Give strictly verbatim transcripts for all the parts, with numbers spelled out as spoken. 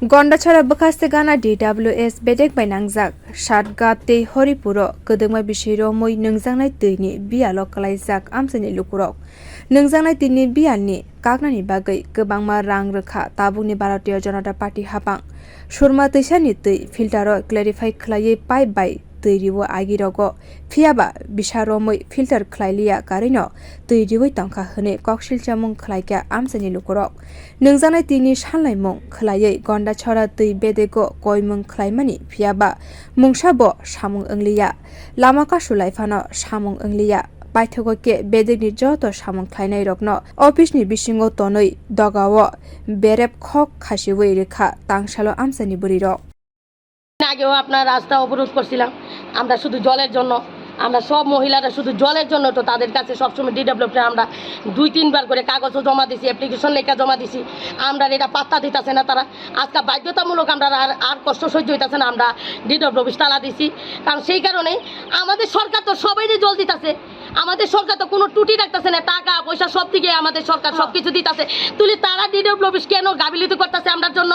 Gondachara bwkhaste gana D W S bedek bai nangjak Satgat tei Horipuro kwdwkma bisi romwi nwngjaknai twini biyalo kwlaijak amchaini lukurok. Nwngjaknai twini biyalni kaknani bagwi kwbangma rang rwkha tabukni Bharatiya Janata Party hapang. Surma twisani twi filtero clarify khwlaiwi pipe bai twi riwo agirogo, phiyaba bisa romwi filter khwlailiya karwino twi riwi tongkha hwnwi koksil chamung khwlaikha amchaini lukurok. Nwngjaknai twini sanlaimung khwlaiwi Gondachara twi bedego koimung khwlaimani, phiyaba mungsabo samung wngliya, lama kasu laiphano samung wngliya. Paithago khe bedekni joto samung khlainairokno office ni bisingo tonwi dogao berep khok khasiwi rwkha tangsalo amchaini bwrwirok. আগেও আপনার রাস্তা অবরোধ করছিলাম, আমরা শুধু জলের জন্য, আমরা সব মহিলারা শুধু জলের জন্য তো তাদের কাছে সবসময় ডিডব্লিউএফ আমরা দুই তিনবার করে কাগজও জমা দিছি, অ্যাপ্লিকেশন লেখা জমা দিছি, আমরা এটা পাত্তা দিতেছে না তারা। আজকে বাধ্যতামূলক আমরা আর আর কষ্ট সহ্য হইতেছে না, আমরা ডিডব্লিউএফ তালা দিছি। কারণ সেই কারণেই আমাদের সরকার তো সবাইরই জল দিতেছে, আমাদের সরকার তো কোনো ত্রুটি রাখতেছে না, টাকা পয়সা সব দিকে আমাদের সরকার সবকিছু দিতেছে, তুলে তারা ডিডব্লিউএফ কেন গাফিলতি করতেছে আমরার জন্য?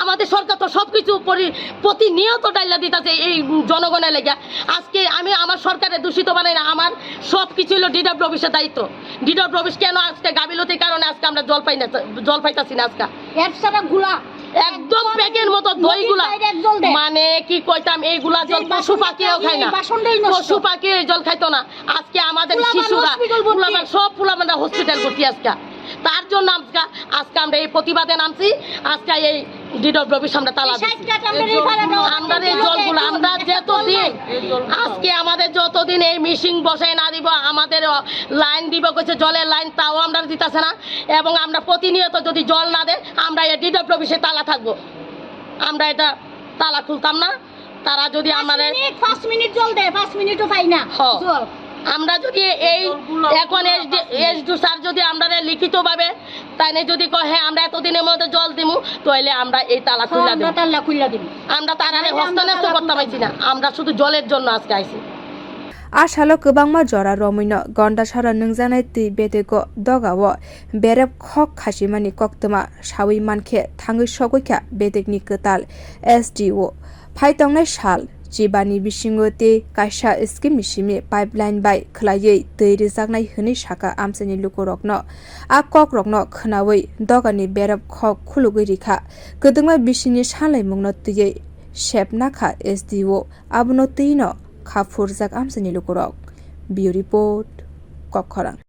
আমাদের সরকার তো সবকিছু পরি-, প্রতিনিয়ত ডাইলা দিতেছে এই জনগণের লেগে। আজকে আমি আমার সরকারে দূষিত বানাই না, আমার সব কিছু হলো ডিডব্লিউ অফিসের দায়িত্ব। ডিডব্লিউ অফিস কেন আজকে গাফিলতির কারণে আজকে আমরা জল পাই না, জল পাইতাছি না আজকে। এর সারা গুলা একদম একদম প্যাকের মতো নদীর দইগুলা। বাইরে এক জল দেয়। মানে কি কইতাম, এইগুলা যে জল পশু বাসনটা পাখিও খায় এই না, বাসনটাই নষ্ট। পশু পাখি এই জল খাইতো না। আজকে আমাদের পোলাপান শিশুরা, হসপিটাল ভর্তি। পোলাপান, সব পোলাপানরা হসপিটাল ভর্তি আজকে। তার জন্য আজকে, আজকে আমরা এই প্রতিবাদে নামছি। আজকে এই ডিডব্লিউ অফিস আমরা তালা এই দিছি। ষাট কাঠ আমরা এই ফালানো। আমরা এই জলগুলো, আমরা যতদিন, এই জলগুলো। আজকে আমাদের যতদিন এই মেশিন বসায় না দিব, আমাদের, অ, লাইন দিব কইছে, জলের লাইন, তাও আমরা দিতাছে না। এবং আমরা প্রতিনিয়ত যদি জল না দেয়, আমরা এই ডিডব্লিউ অফিসে তালা থাকবো। আমরা এটা তালা খুলতাম না। তারা যদি পাঁচ আমারে মিনিট, পাঁচ মিনিট জল দেয়, পাঁচ মিনিটও পাই না হ। জল। আমরা যদি এই জলগুলো এখন পুরা এসডি-, পাঁচ মিনিট। এসডিও স্যার যদি আমরা লিখিতভাবে তাইনে যদি কয়, "হ্যাঁ, আমরা এতদিনের মধ্যে জল দিমু," তাহলে আমরা এই তালা হ, খুলে আমরা দিমু। তালা খুলে দিমু। আমরা তারারে তাহলে আমরা হস্তান্তর তালা করতে খুলতাম পারছি না। না, আমরা শুধু জলের জন্য আজকে আইছি। A salo kwbangma jora romwino Gondasara nwngjaknai twi bedego dogao berep khok khasimani koktwma sawi mankhe thangwi sogwi kha bedekni kwtal S D O. Phai tongnai sal chibani bisingo tei kaisa scheme ni simi pipeline bai khwlaiwi twi rwjaknai hwnwi sakha amchaini lukurokno. A kokrokno khwnawi dogani berep khok khulugwi rikha. Kwdwkma bisingni salaimungno twiwi sepna kha S D O, abono twino kha phurjak amchaini lukurok. Bureau Report, Kokkhorang.